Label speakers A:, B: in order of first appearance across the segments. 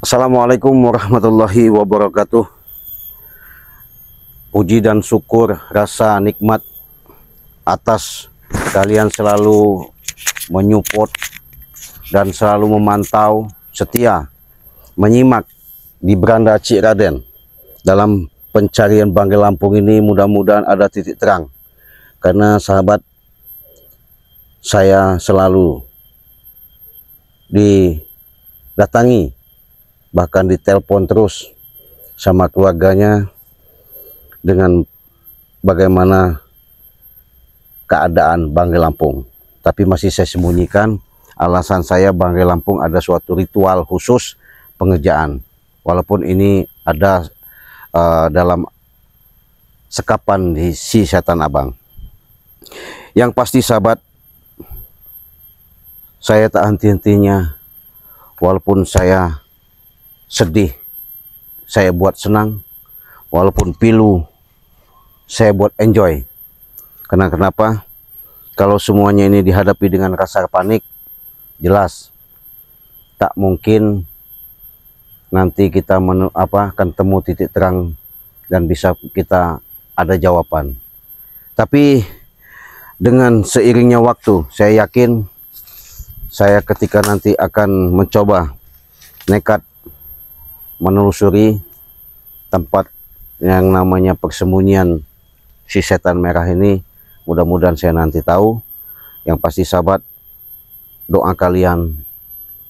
A: Assalamualaikum warahmatullahi wabarakatuh. Puji dan syukur rasa nikmat atas kalian selalu menyupport dan selalu memantau setia menyimak di beranda Cik Raden dalam pencarian Banggai Lampung ini. Mudah-mudahan ada titik terang, karena sahabat saya selalu didatangi, bahkan ditelepon terus sama keluarganya dengan bagaimana keadaan Banggai Lampung. Tapi masih saya sembunyikan alasan saya Banggai Lampung ada suatu ritual khusus pengerjaan. Walaupun ini ada dalam sekapan di si setan abang. Yang pasti sahabat, saya tak henti-hentinya, walaupun saya sedih, saya buat senang, walaupun pilu, saya buat enjoy. Karena kenapa? Kalau semuanya ini dihadapi dengan rasa panik, jelas tak mungkin nanti kita akan temu titik terang dan bisa kita ada jawaban. Tapi dengan seiringnya waktu, saya yakin saya ketika nanti akan mencoba nekat menelusuri tempat yang namanya persembunyian si setan merah ini, mudah-mudahan saya nanti tahu. Yang pasti sahabat, doa kalian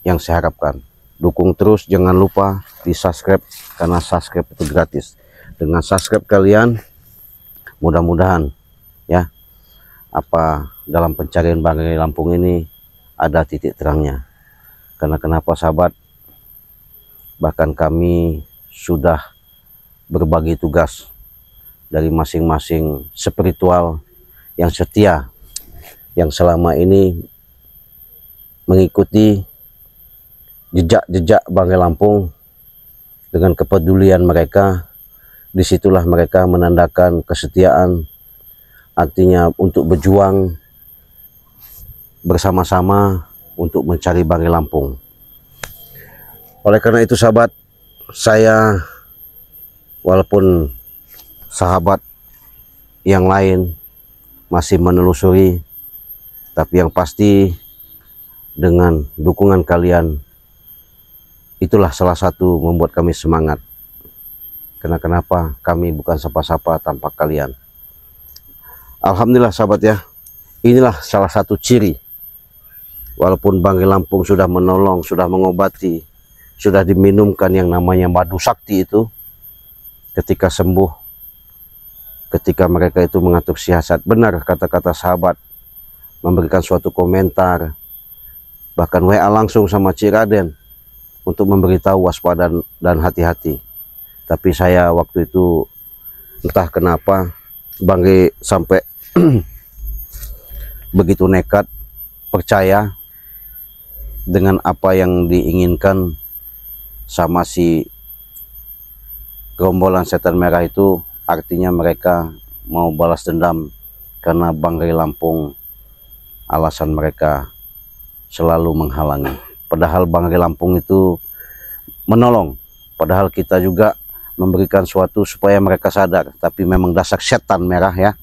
A: yang saya harapkan. Dukung terus, jangan lupa di subscribe, karena subscribe itu gratis. Dengan subscribe kalian, mudah-mudahan ya, apa dalam pencarian Banggai Lampung ini ada titik terangnya. Karena kenapa sahabat, bahkan kami sudah berbagi tugas dari masing-masing spiritual yang setia, yang selama ini mengikuti jejak-jejak Banggai Lampung dengan kepedulian mereka. Disitulah mereka menandakan kesetiaan, artinya untuk berjuang bersama-sama untuk mencari Banggai Lampung. Oleh karena itu sahabat, saya walaupun sahabat yang lain masih menelusuri, tapi yang pasti dengan dukungan kalian, itulah salah satu membuat kami semangat. Karena kenapa? Kami bukan sapa-sapa tanpa kalian. Alhamdulillah sahabat ya, inilah salah satu ciri. Walaupun Banggai Lampung sudah menolong, sudah mengobati, sudah diminumkan yang namanya madu sakti itu, ketika sembuh, ketika mereka itu mengatur siasat, benar kata-kata sahabat, memberikan suatu komentar, bahkan WA langsung sama Cik Raden untuk memberitahu waspada dan hati-hati. Tapi saya waktu itu entah kenapa Banggai sampai begitu nekat percaya dengan apa yang diinginkan sama si gerombolan setan merah itu. Artinya mereka mau balas dendam karena Banggai Lampung alasan mereka selalu menghalangi. Padahal Banggai Lampung itu menolong, padahal kita juga memberikan suatu supaya mereka sadar. Tapi memang dasar setan merah ya,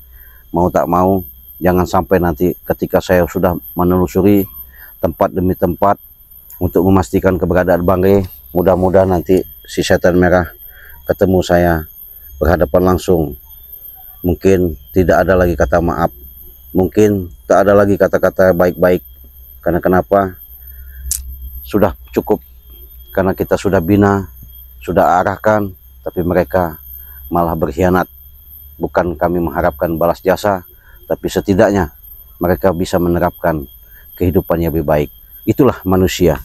A: mau tak mau, jangan sampai nanti ketika saya sudah menelusuri tempat demi tempat untuk memastikan keberadaan Banggai, mudah-mudahan nanti si setan merah ketemu saya berhadapan langsung. Mungkin tidak ada lagi kata maaf, mungkin tak ada lagi kata-kata baik-baik. Karena kenapa? Sudah cukup, karena kita sudah bina, sudah arahkan, tapi mereka malah berkhianat. Bukan kami mengharapkan balas jasa, tapi setidaknya mereka bisa menerapkan kehidupannya lebih baik. Itulah manusia.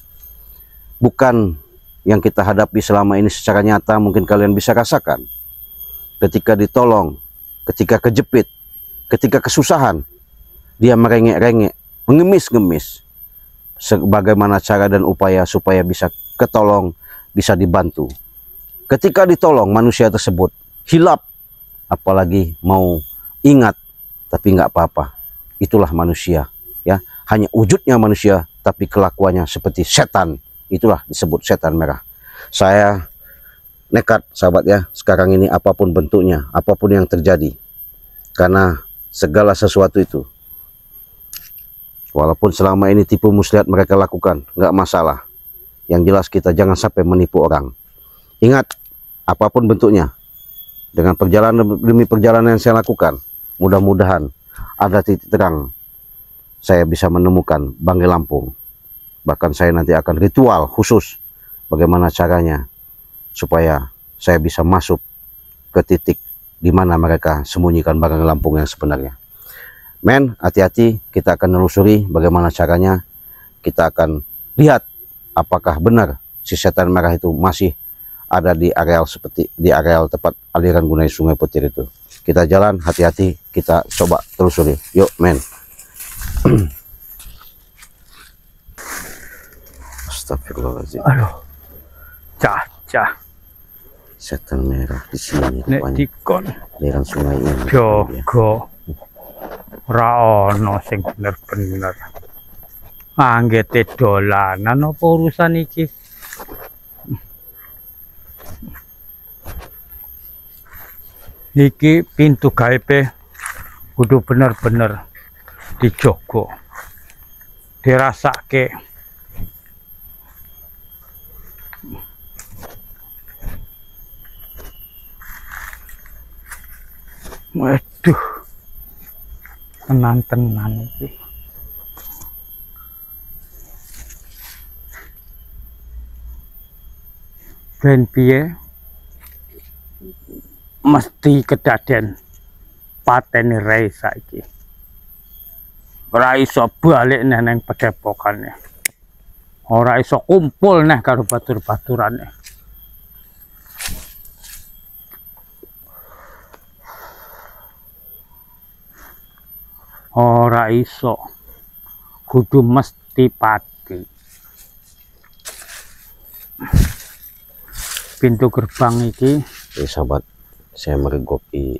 A: Bukan yang kita hadapi selama ini secara nyata, mungkin kalian bisa rasakan. Ketika ditolong, ketika kejepit, ketika kesusahan, dia merengek-rengek, mengemis-ngemis. Bagaimana cara dan upaya supaya bisa ketolong, bisa dibantu. Ketika ditolong manusia tersebut hilap, apalagi mau ingat, tapi nggak apa-apa. Itulah manusia, ya. Hanya wujudnya manusia, tapi kelakuannya seperti setan. Itulah disebut setan merah. Saya nekat sahabat ya, sekarang ini apapun bentuknya, apapun yang terjadi. Karena segala sesuatu itu, walaupun selama ini tipu muslihat mereka lakukan, nggak masalah. Yang jelas kita jangan sampai menipu orang. Ingat, apapun bentuknya, dengan perjalanan demi perjalanan yang saya lakukan, mudah-mudahan ada titik terang saya bisa menemukan Banggai Lampung. Bahkan saya nanti akan ritual khusus bagaimana caranya supaya saya bisa masuk ke titik di mana mereka sembunyikan Banggai Lampung yang sebenarnya. Men, hati-hati, kita akan nelusuri bagaimana caranya. Kita akan lihat apakah benar si setan merah itu masih ada di areal seperti di areal tempat aliran gunai Sungai Petir itu. Kita jalan hati-hati, kita coba telusuri. Yuk, men. Astagfirullahaladzim.
B: Aduh. Cah, cah.
A: Setan merah di sini
B: nek dikon
A: aliran sungai ini.
B: Jogo. Ora ono sing bener-bener. Anggete dolanan apa urusan iki? Iki pintu gaibe kudu bener-bener dijogo, dirasake. Waduh, tenan-tenan iki. Ben piye mesti kedaden pateni rei saiki. Ora iso balik neh nang padepokane. Ora iso kumpul neh karo batur-baturane. Ora iso. Kudu mesti pati. Pintu gerbang iki,
A: sahabat, saya meregoki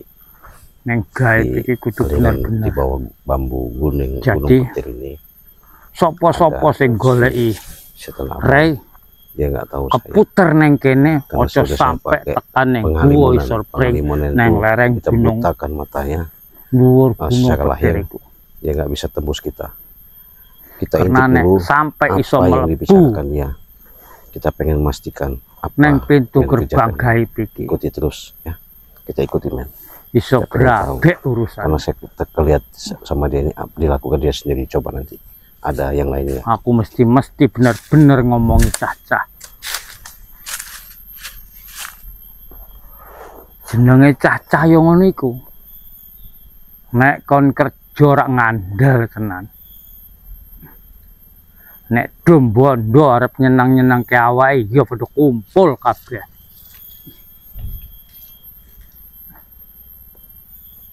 B: neng gaib iki kudu bener-bener
A: di bawah bambu gunung.
B: Jadi,
A: gunung petir ini.
B: Sopo-sopo sing goleki rei,
A: dia nggak tahu
B: keputer neng kene, ojo sampai tekan neng gua isor pring neng lereng gunung.
A: Kita butakan matanya.
B: Dhuwur gunung
A: secara lahir dia nggak bisa tembus kita. Kita
B: karena
A: intip dulu
B: sampai iso
A: apa yang
B: mlebu
A: dibicarakan dia. Kita pengen memastikan apa
B: neng pintu gerbang gaib iki.
A: Ikuti terus ya. Kita ikuti, men.
B: Iso grabek urusan.
A: Karena saya terlihat sama dia ini dilakukan dia sendiri. Coba nanti ada yang lainnya.
B: Aku mesti bener-bener ngomongi cah-cah. Jenenge cah-cah yo ngono iku. Nek kon kerja rak ngandel tenan. Nek dom bondo arep nyenang-nyenangke awake ya padha kumpul kabeh.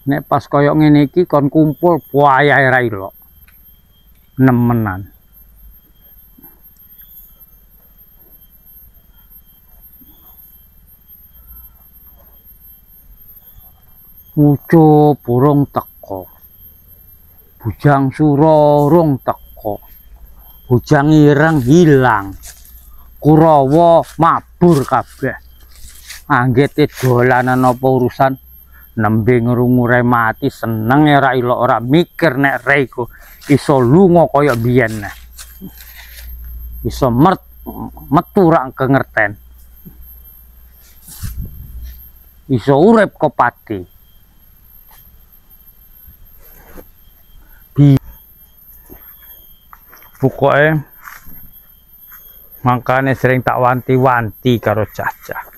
B: Nek pas koyo ngene iki kon kumpul wayahe ra ilok. Nemenan. Ucup urung teko. Bujang Sura urung teko. Bujang Ireng hilang. Kurawa mabur kabeh. Anggete dolanan apa urusan nembe ngrungu re mati seneng ora ilok ora mikir nek re iku iso lunga kaya biyen neh. Iso metu rak kengerten. Iso urip kepati. Pokoke mangkane sering tak wanti-wanti karo cah-cah.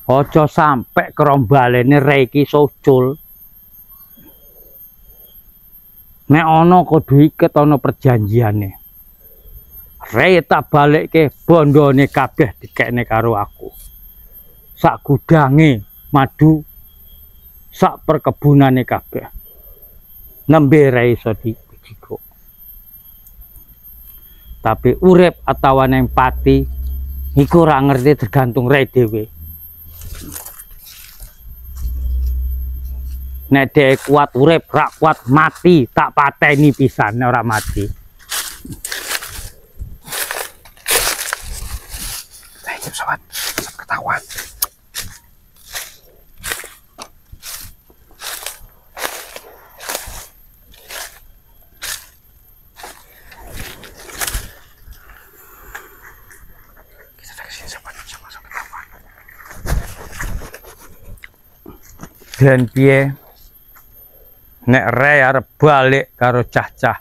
B: Aja sampe krombalene re iki socul. Nek ana kudu iket ana perjanjiane. Re tak balikke bondone kabeh dikekne karo aku. Sak gudange madu, sak perkebunane kabeh. Nembe re iso dijikuk. Tapi urip atawa neng pati iku ora ngerti tergantung re dhewe. Nek dhek kuat urip, ra kuat mati, tak pateni pisan nek ora mati.
C: Astagfirullahaladzim sobat, sampai ketahuan. Kita dari sini sobat, sama-sama ketahuan.
B: Dan piye nek Rey arep balik karo cah-cah,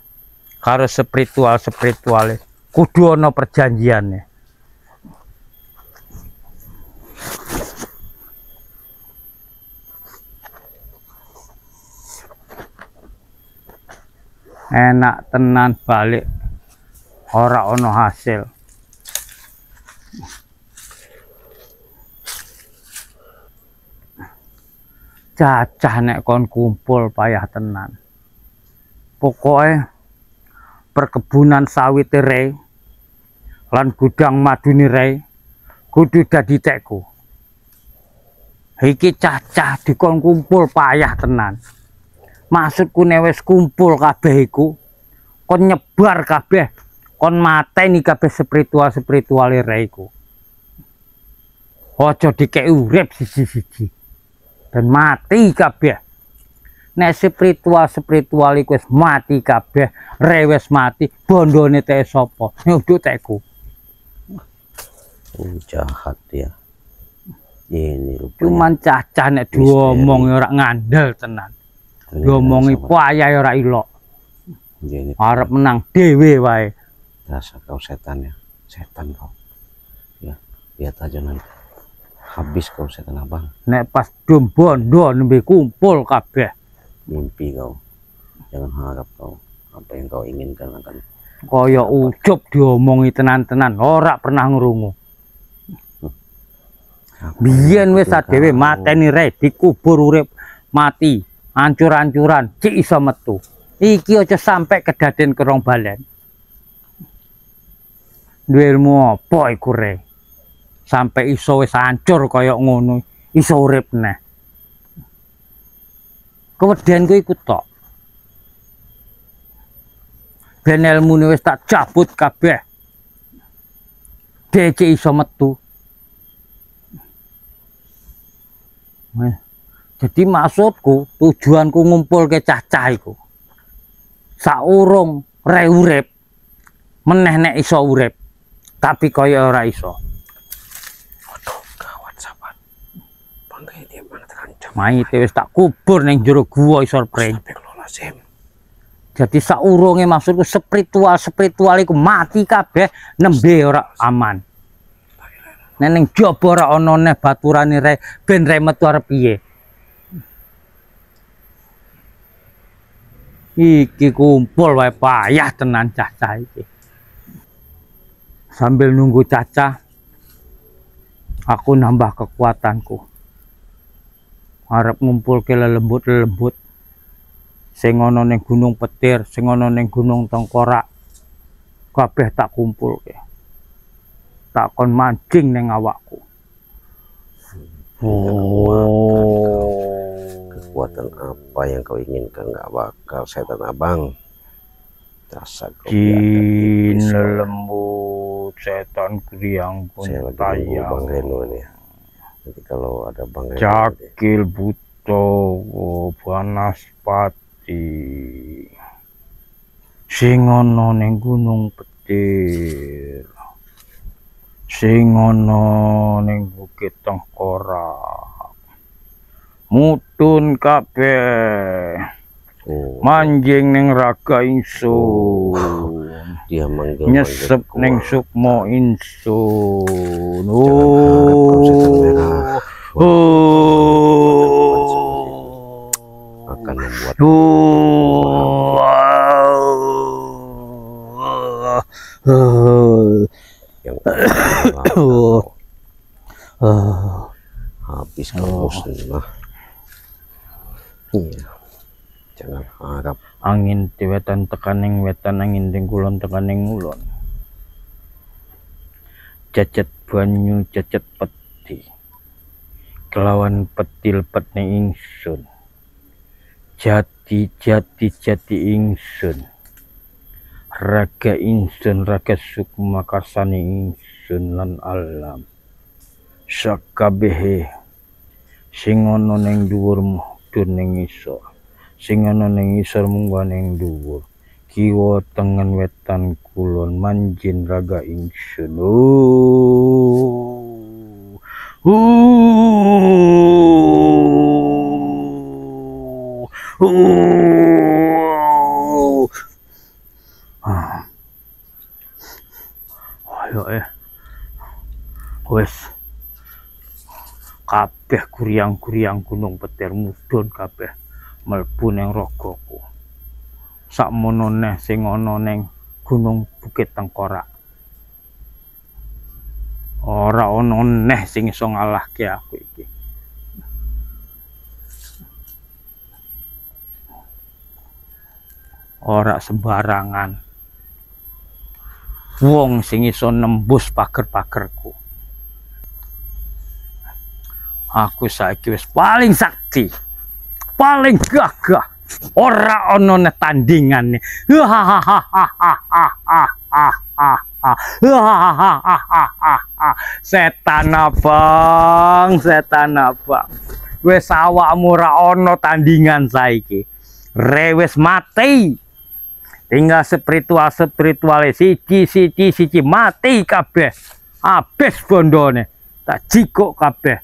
B: karo spiritual-spirituale, kudu ana perjanjiane. Enak tenan balik ora ana hasil. Cacah nek kon kumpul payah tenan. Pokoke perkebunan sawit Rey lan gudang madune Rey kudu dadi tekku. Iki cacah dikon kumpul payah tenan. Maksudku nek wis kumpul kabeh iku kon nyebar kabeh, kon mateni kabeh spiritual-spirituale Rey iku. Aja dikeki urip siji-siji. Dan mati kabeh. Nek spiritual-spiritual iku wis mati kabeh, Rey wis mati, bondone teke sapa? Nyuduk tekku.
A: Jahat ya. Ini rupanya.
B: Cuman cacah nek diomong ora ngandel tenan. Diomongi payah ora ilok. Arep menang dhewe wae.
A: Rasa kau setan ya, setan kau. Ya, lihat aja nanti. Habis kau setan abang.
B: Nek pas dum bondo nembe kumpul kabeh.
A: Mimpi kau. Jangan harap kau apa yang kau inginkan akan
B: kaya ucup diomongi tenan-tenan ora pernah ngrungu. Biyen wis dhewe mateni Rey dikubur urip mati, ancur-ancuran cik iso metu. Iki aja sampai kedaden kerong balen. Duwe ilmu apa iku Rey? Sampai iso wis hancur kaya ngono, iso urip neh. Kewedianku iku tok. Ben ilmune wis tak cabut kabeh. DC iso metu. Jadi maksudku, tujuanku ngumpul ke cah-cah iku. Saurung Rey urip, meneh nek iso urip, tapi kaya ora iso.
C: Waduh, gawat sahabat. Bangkai dia mengatakan jam.
B: Mayite wis tak kubur ning jero gua isor pring.
C: Astagfirullahaladzim.
B: Jadi saurunge maksudku spiritual-spiritual iku mati kabeh nembe ora aman. Nek ning jaba ora ana neh baturane Rey, ben Rey metu arep piye? Iki kumpul wae payah tenan cacah iki. Sambil nunggu cacah, aku nambah kekuatanku. Arep ngumpulke lelembut-lelembut sing ana ning Gunung Petir, sing ana ning Gunung Tengkorak. Kabeh tak kumpulke. Tak kon mancing ning awakku.
A: Oh. Kekuatan apa yang kau inginkan nggak bakal setan abang. Dasar kau
B: jin lelembut setan kriang
A: kuntayang. Bang Reno ini ya. Nanti kalau ada Bang Reno
B: Cakil buto banaspati sing ana ning Gunung Petir, sing ana ning Bukit Tengkorak, mutun kabeh.
A: Oh.
B: Manjing ning raga ingsun.
A: Dia manggil
B: nyesep ning sukma ingsun.
A: Oh.
B: Oh.
A: Akan membuat yang habis kau musnah. Iya. Jangan harap.
B: Angin ti wetan tekaning wetan, angin ting kulon tekaning ngulon. Cecet banyu cecet peti. Kelawan petil petne ingsun. Jati jati jati ingsun. Raga ingsun raga sukma karsane ingsun lan alam. Sakabehe sing ana ning dhuwur mudhun ning ngisor, sing ana ning ngisor munggah ning dhuwur, kiwa tengen wetan kulon manjin raga ingsun. Ayo wes kabeh guriang-guriang Gunung Petir mudhun kabeh mlebu ning ragaku. Sakmono neh sing ana ning Gunung Bukit Tengkorak. Ora ana neh sing iso ngalahke aku iki. Ora sembarangan wong sing iso nembus pager-pagerku. Aku saiki wis paling sakti, paling gagah, ora ana neh tandingane. Setan abang, setan abang, wis awakmu ora ana tandingan saiki. Rewes mati. Tinggal spiritual-spirituale siji-siji mati kabeh. Habis bondone, tak jikuk kabeh.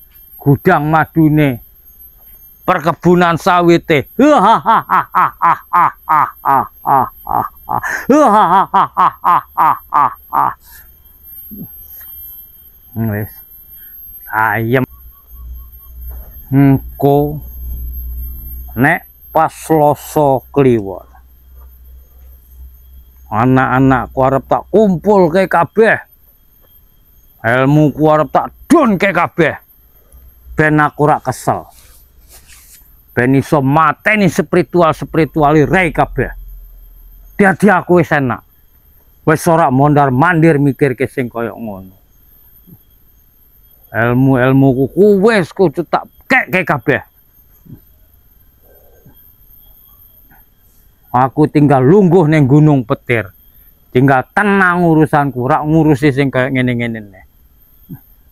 B: Gudang madune, perkebunan sawite. Wis. Ayem. Engko nek pas Selasa Kliwon, anak-anakku arep tak kumpulke kabeh. Ilmuku arep tak dunke kabeh. Ben aku rak kesel. Ben iso mateni spiritual-spirituali rei kabeh. Dadi aku wis enak. Wis ora mondar-mandir mikirke sing kaya ngono. Ilmu-ilmuku wis kudu tak kekke kabeh. Aku tinggal lungguh ning Gunung Petir. Tinggal tenang urusanku, rak ngurusi sing kaya ngene-ngene.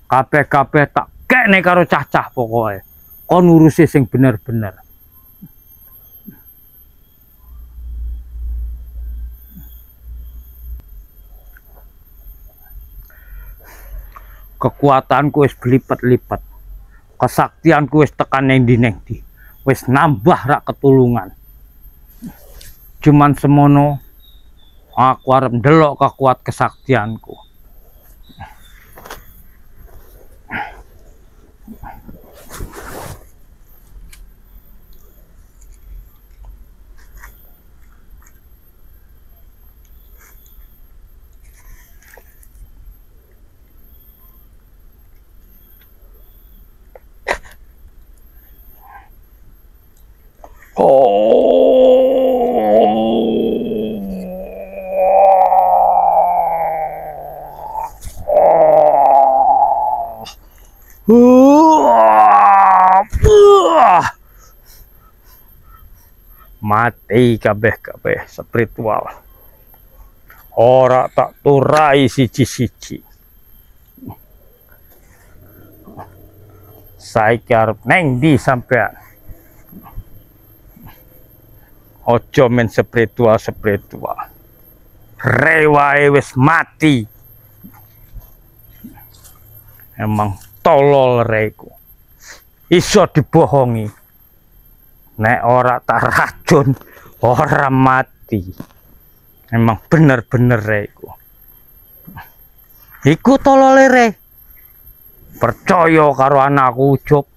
B: Kabeh-kabeh tak kekne karo cah-cah pokoke. Kon ngurusi sing bener-bener. Kekuatanku wis berlipat-lipat. Kesaktianku wis tekan ning ndi-ndi. Wis nambah rak ketulungan. Cuman semono aku arep ndelok kekuat kesaktianku. Mati kabeh-kabeh spiritual. Ora tak turai siji-siji. Saiki arep neng ndi sampean? Ojo men spiritual-spiritual. Rewae wis mati. Emang tolol reku. Iso dibohongi. Nek ora tak racun, ora mati. Emang bener-bener reku. Iku tolole re. Percaya karo anakku Ucup,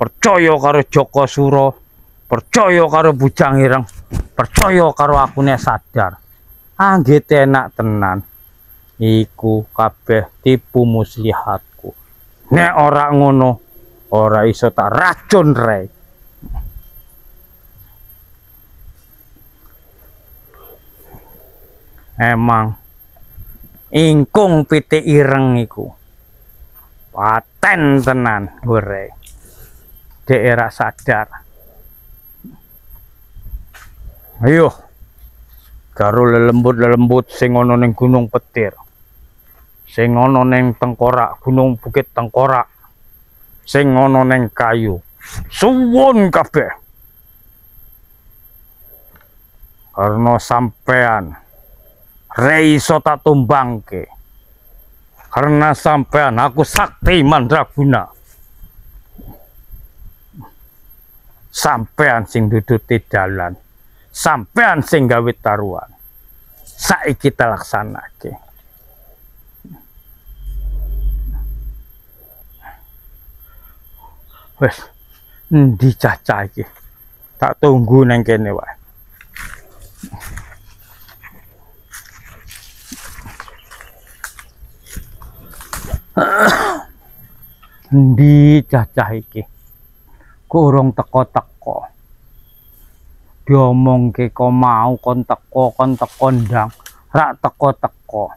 B: percaya karo Joko Suro, percaya karo Bujang Ireng, percaya karo aku nek sadar. Anggete enak tenan. Iku kabeh tipu muslihatku. Nek ora ngono, ora iso tak racun re. Emang ingkung pitik ireng iku paten tenan gore. Dek ora sadar. Ayo karo lelembut-lelembut sing ana ning Gunung Petir, sing ana ning Tengkorak, Gunung Bukit Tengkorak. Sing ana ning kayu. Suwun kabeh. Karena sampean re iso tak tumbangke. Karena sampean aku sakti mandraguna. Sampean sing duduti dalan, sampean sing gawe taruhan. Saiki kita laksanake. Wes, endi cacah iki? Tak tunggu nang kene wae. Endi cacah iki? Kok urung teko-teko. Diomongke kok mau kon teko ndang, rak teko-teko.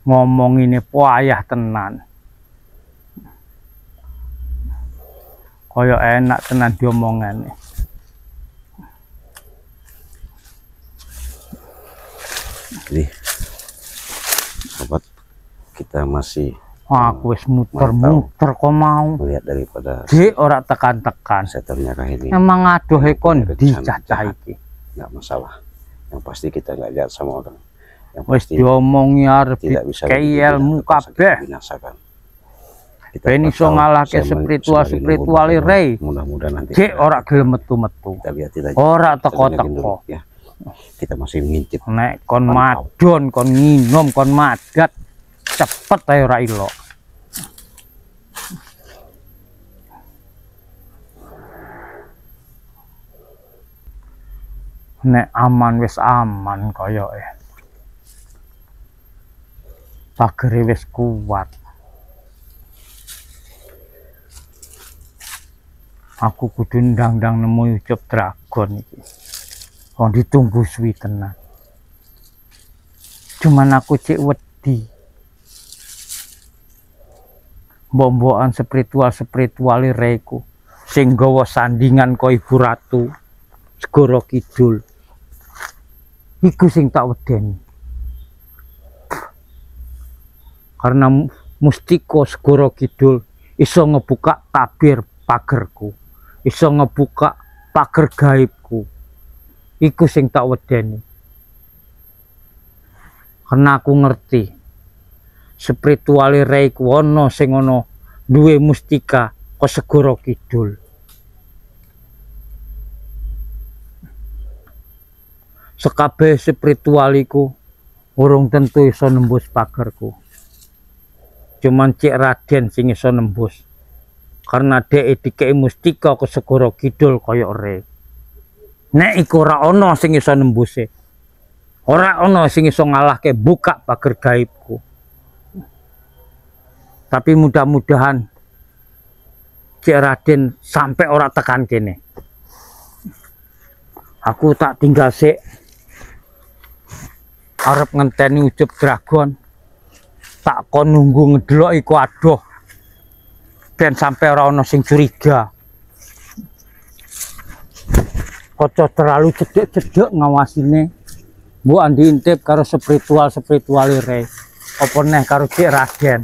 B: Ngomongine payah tenan. Kaya enak tenan diomongane.
A: Jadi, sobat, kita masih
B: aku wis muter-muter kok mau
A: melihat daripada
B: di ora tekan-tekan.
A: Setelnya ini.
B: Emang adohe kon di cacah iki.
A: Enggak masalah. Yang pasti kita nggak lihat sama orang. Yang
B: wis diomongi arep kei ilmu kabeh.
A: Binasakan.
B: Ben iso ngalahke spiritual-spiritual rei.
A: Mudah-mudahan nanti.
B: Jek ora gelem metu-metu.
A: Kita lihat aja.
B: Ora teko-teko.
A: Ya. Kita masih ngintip.
B: Nek kon madon, kon nginom, kon madat, cepet ae ora ilok. Nek aman wis aman koyoke. Pagere wis kuat. Aku kudu ndang-ndang nemu Ucup Dragon iki. Wong ditunggu suwi tenan. Cuman aku cek wedi. Mbok-mbokan spiritual-spirituale reku sing gawa sandingan ko Ibu Ratu Segara Kidul. Iku sing tak wedeni. Karena mustika Segara Kidul iso ngebuka tabir pagerku, iso ngebuka pager gaibku. Iku sing tak wedeni. Karena aku ngerti spirituale reiku ana sing ana duwe mustika ko Segara Kidul. Sekabeh spiritualiku urung tentu iso nembus pagerku. Cuman Cik Raden sing iso nembus. Karena dhek dikeki mustika ke Segara Kidul kaya re. Nek iku ora ana sing iso nembuse. Ora ana sing iso ngalahke buka pager gaibku. Tapi mudah-mudahan Cik Raden sampai ora tekan kene. Aku tak tinggal sik. Arep ngenteni Ucup Dragon. Tak kon nunggu ngedelok iku adoh. Ben sampai ora ana sing curiga. Kaca terlalu cedhek-cedhek ngawasine. Mbok andi intip karo spiritual-spirituale re. Apa neh karo Cik Raden.